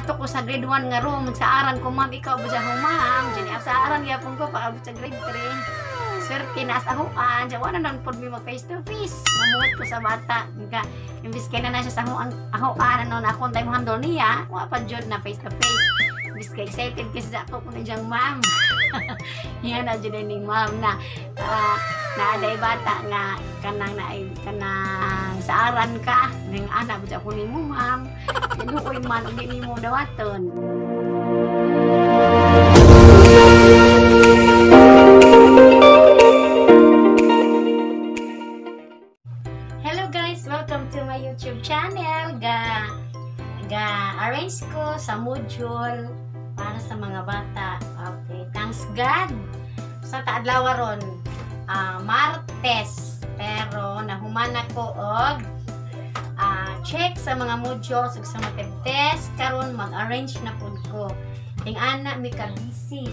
Ngadto ko sa grade 1 nga room, saaran ko, "Ma'am, ikaw ba siya ho, ma'am?" Diyan saaran gyapon ko paabot sa grade 3. Swerte na sa huan, diyan wala na pod mi mag face to face. Mamuot ko sa bata. Nga imbis kay na siya sa huan, ahoan ano na akong time handle niya, wa pa jud na face to face. Imbis kay excited kasi sa ako kuno diyang ma'am. Yan na jud ning ma'am na naaday bata nga kanang naay kanang saaran ka ning ana ba ako nimo, ma'am. Luoy man og di nimo dawaton. Hello guys, welcome to my YouTube channel. Ga arrange ko sa module para sa mga bata. Okay, thanks God. Sa taadlaw ron, Martes, pero nahuman ako og check sa mga modules ug sa summative test. Karon mag-arrange na pud ko. Ting ana mi ka busy.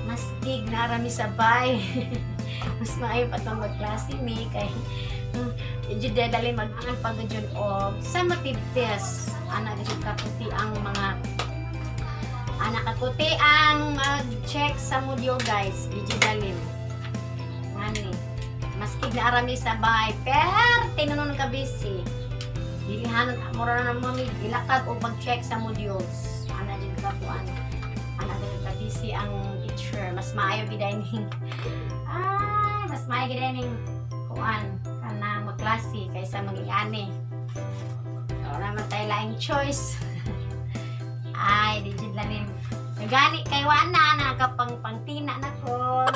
Mastig na ra mi sabay. Mas maayo pa tong magklase mi kay jud dali mag-angan pag jud og summative test. Ana jud kaputi ang mga ana kaputi ang mag-check sa module guys, digitalim. Ngani maski na arami sabay pero tinunon ka busy. Dilihanon mura na mo mi ilakag og pag-check sa modules. Ana jud ka kuan. Ana jud ka busy ang teacher. Mas maayo gid ning mas maayo gid ning kuan kanang magklase kaysa mag-iani. Wala man tayo laing choice. Ay, di jud lalim. Gani kay wala na kapang pangtina na ko.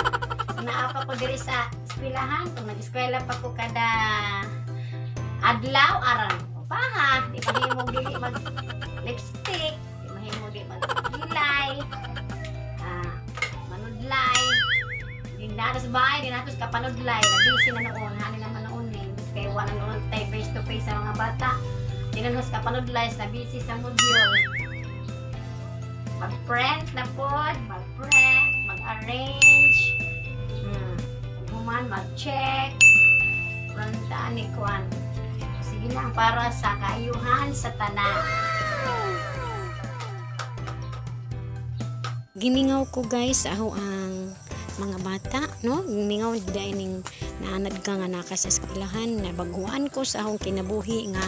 Naa pa ko diri sa eskwelahan, kung nag-eskwela pa ko kada adlaw aran paha, di mahimo dili mag lipstick, di mahimo di mag kilay, manudlay. Di na sa bahay, di na sa kapanudlay, na busy na noon, hani naman noon eh. Kay wala noon tay face to face sa mga bata. Di na sa kapanudlay, na busy sa module. Mag-print na pod, mag-print, mag-arrange, human, mag-check, runtaan ni kuan. Sige lang, para sa kaayuhan sa tanan. Gimingaw ko guys, ako ang mga bata, no? Gimingaw dahil ning naanad ka nga naka sa eskwelahan, nabaguan ko sa akong kinabuhi nga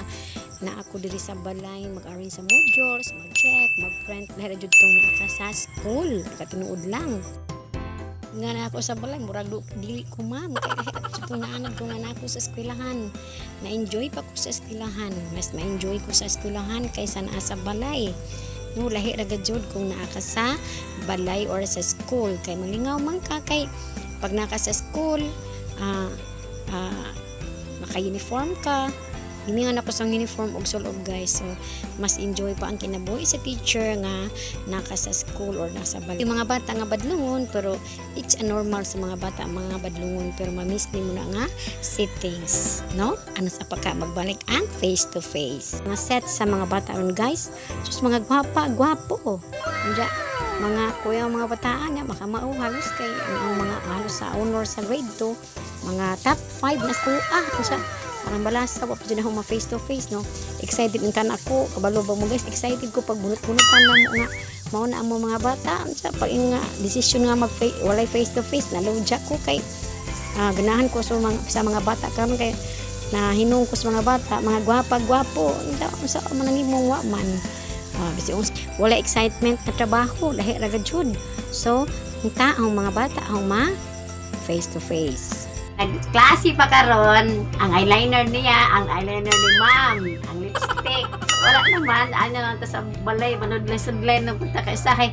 na ako diri sa balay mag-arrange sa modules, mag-check, mag-print, lahi ra jud tong naa sa school, katinuod lang. Nga na ako sa balay, murag dili ko ma'am, kay lahi ra jud tong naanad ko nga na ako sa eskwelahan. Na-enjoy pa ko sa eskwelahan, mas ma-enjoy ko sa eskwelahan kaysa naa sa balay. No, lahi ra gud kung naa ka sa balay or sa school kay malingaw man ka kay pag naa ka sa school, maka-uniform ka. Himingan ako sa uniform og sulob guys. So mas enjoy pa ang kinabuhi sa teacher nga naka sa school or nasa balay. Yung mga bata nga badlungon, pero it's a normal sa mga bata mga badlungon, pero ma-miss nimo na nga sittings, no? Ano sa pagka magbalik ang face to face. Mga set sa mga bata ron guys. Sus, mga gwapa, gwapo. Unja mga kuya mga bataan nga makamao halos kay ang mga halos sa honor sa grade 2, mga top 5 na kuha. Unsa parang balasa, wa pa dyan ako ma-face to face, no? Excited untan ako, kabalo ba mo guys, excited ko pag bunot-bunutan na mo nga, mao na ang mga bata, unsa pag yung nga desisyon nga mag walay face to face, naludya ko kay ganahan ko sa mga bata karon kay nahinung ko sa mga bata, mga gwapa-gwapo, unsa man ang imong wa man. Wala excitement na trabaho, lahi ra gud. So, unta ang mga bata ang ma face to face. Nagklase pa karon, ang eyeliner niya, ang eyeliner ni ma'am, ang lipstick. Wala naman, ano lang ta sa balay, manudlay-sudlay na punta kay sa kay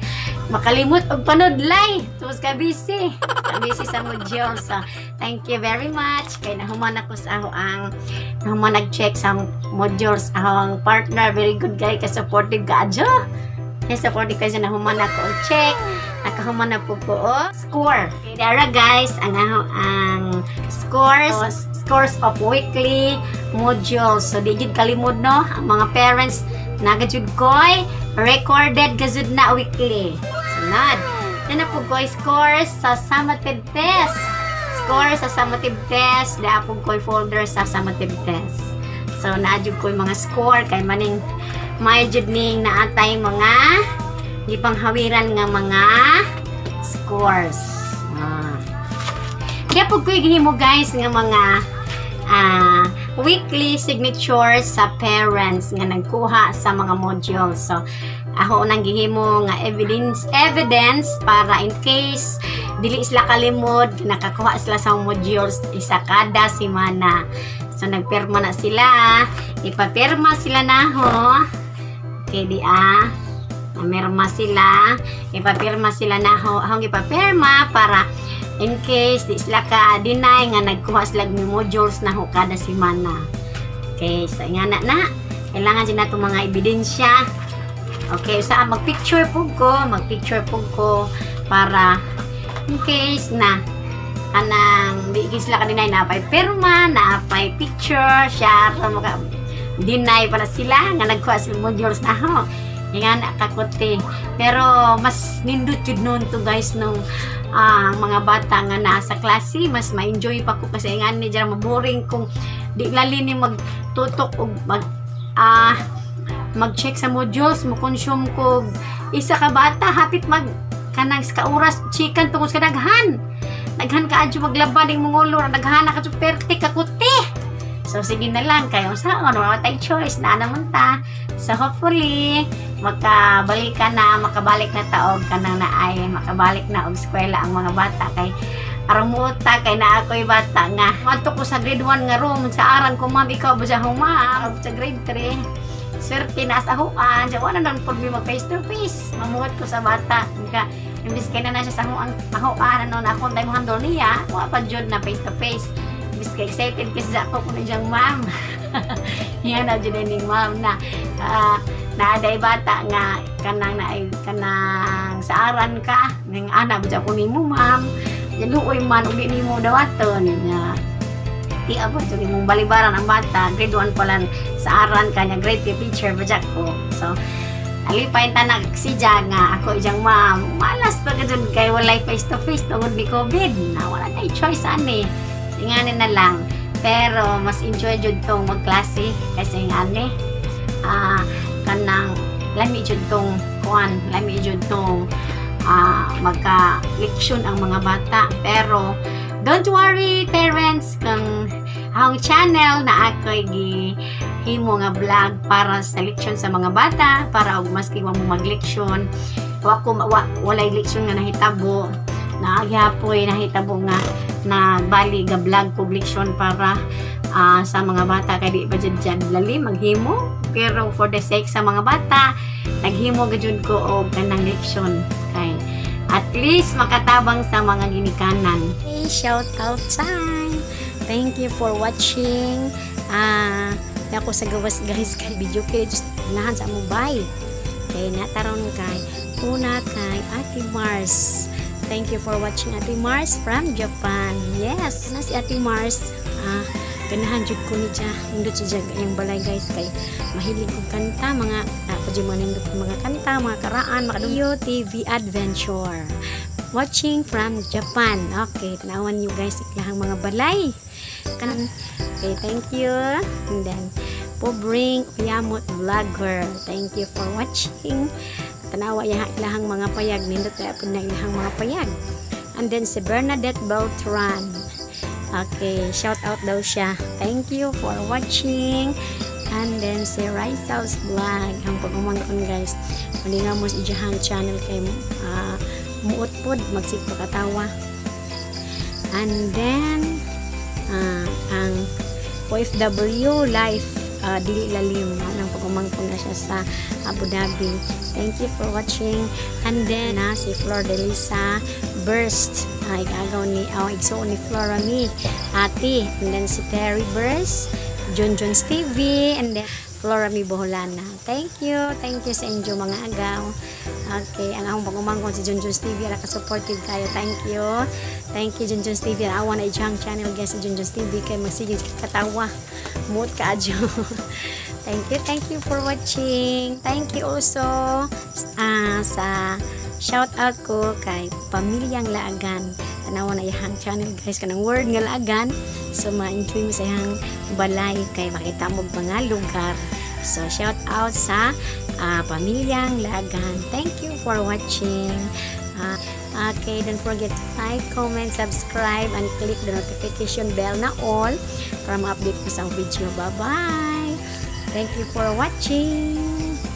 makalimot og panudlay. Tapos ka busy. Ka busy sa module. So, thank you very much. Kay nahuman ako sa ako ang nahuman nag-check sa modules ang partner, very good guy ka, supportive ka adyo. Kay supportive kay nahuman ako og check. Nakahuman na po ko og score. Okay, dara guys, ang scores of weekly modules. So di jud kalimod no, ang mga parents nagajud koy recorded gazud na weekly. Sunod. Yan na po koy scores sa summative test. Score sa summative test, da po koy folder sa summative test. So naa jud koy mga score kay maning May jud ning naatay mga gipanghawiran nga mga scores. Kaya po ko'y gihimo, guys, nga mga weekly signatures sa parents nga nagkuha sa mga modules. So, ako nang gihimo nga evidence evidence para in case dili sila kalimod, nakakuha sila sa modules isa kada semana. So, nagpirma na sila. Ipapirma sila na ho. Okay, di ah. Namirma sila. Ipapirma sila na ho. Akong ipapirma para in case di sila ka deny nga nagkuha sila og modules na ho kada semana. Okay, so nga na na. Kailangan din nato mga ebidensya. Okay, sa magpicture pug ko para in case na anang di sila ka deny, naapay pirma, naapay picture, siya maka deny pala sila nga nagkuha sila modules na ho. Nga na kakuti. Pero mas nindot jud noon to, guys, nung mga bata nga nasa klase, mas ma-enjoy pa ko kasi nga ni dyan maboring kung di lali ni magtutok og mag-check sa modules mo. Consume ko isa ka bata hapit mag kanang ka oras chikan tungod sa daghan daghan ka adyo maglaba ning mungulo, daghan na ka perti kakuti. So sige na lang kayo sa ano, wala tay choice na naman ta. So hopefully makabalik ka na, makabalik na taog kanang na ay makabalik na og eskwela ang mga bata kay aron muta kay na ako'y bata nga adto ko sa grade 1 nga room sa aran ko, "Ma'am, ikaw ba sa huma sa grade 3?" Swerte na sa huan siya, wala na pud mi mag face to face. Mamuhat ko sa bata nga imbis kay na na siya sa huan huan, ano na akong time handle niya, wa pa jud na face to face. Imbis kay excited kasi ako kuno diyang ma'am. Yan na jud ning ma'am na naaday bata nga kanang na kanang saaran ka ning ana ba ko nimo, ma'am? Luoy man ug di nimo dawaton niya. Ti abot jud imong balibaran ang bata, grade 1 pa lang, saaran kanya, grade 3 teacher ba ko. So alipay ta na siya nga ako ijang ma'am. Malas pa ka jud kay walay face to face tungod ni COVID na wala tay choice ani, ingani na lang. Pero mas enjoy jud tong magklase kasi ngani kanang lami jud tong kuan, lami jud tong magka leksyon ang mga bata. Pero don't worry, parents, kung ang channel na ako'y gi himo nga vlog para sa leksyon sa mga bata, para og maski wa mo magleksyon, wa ko wa, walay leksyon nga nahitabo na gihapoy nahitabo nga nagbali ga vlog ko leksyon para sa mga bata kay di pa jud dyan lali maghimo. Pero for the sake sa mga bata, naghimo gajud ko og kanang leksyon kay at least makatabang sa mga ginikanan. Hey, shout out time! Thank you for watching. Ako sa gawas, guys, kay video kay just nahan sa among bay. Kay nataron kay una kay Ate Mars. Thank you for watching, Ate Mars from Japan. Yes, na si Ate Mars. Ganahan jud ko ni siya. Nindot siya yung balay, guys, kay mahilig og kanta, mga pa mga nindot mga kanta, mga karaan, mga Rio TV Adventure. Watching from Japan. Okay, tanawan niyo, guys, ilahang mga balay. Kanang okay, thank you. And then Pobring Uyamot Vlogger. Thank you for watching. Tanawa ya ilahang mga payag, nindot kaya pud na ilahang mga payag. And then si Bernadette Beltran. Okay, shout out daw siya. Thank you for watching. And then si Rizal's Vlog. Ang pag-umangkon, guys. Malingaw mo sa iyahang channel kay muot pod magsigpa katawa. And then ang OFW Life dili lalim nang pag-umangkon na siya sa Abu Dhabi. Thank you for watching. And then na si Flor de Lisa Burst ay igagaw ni oh, igsuon ni Flora mi ate. And then si Terry Burst, John Jones TV, and then Flora Mi Boholana. Thank you. Thank you sa inyo, mga agaw. Okay, ang akong pag-umangkon si John Jones TV, ala ka-supportive kayo. Thank you. Thank you, John Jones TV. Awa na iyang channel, guys, si John Jones TV kay magsige katawa. Muot ka adyo. Thank you, thank you for watching. Thank you also sa shout out ko kay Pamilyang Laagan. Tanawa na iyang channel, guys, kanang word nga laagan. So ma-enjoy mo sa iyang balay kay makita mo mga lugar. So shout out sa pamilyang Lagan. Thank you for watching. Okay, don't forget to like, comment, subscribe, and click the notification bell na all para ma-update ko sa video. Bye-bye! Thank you for watching!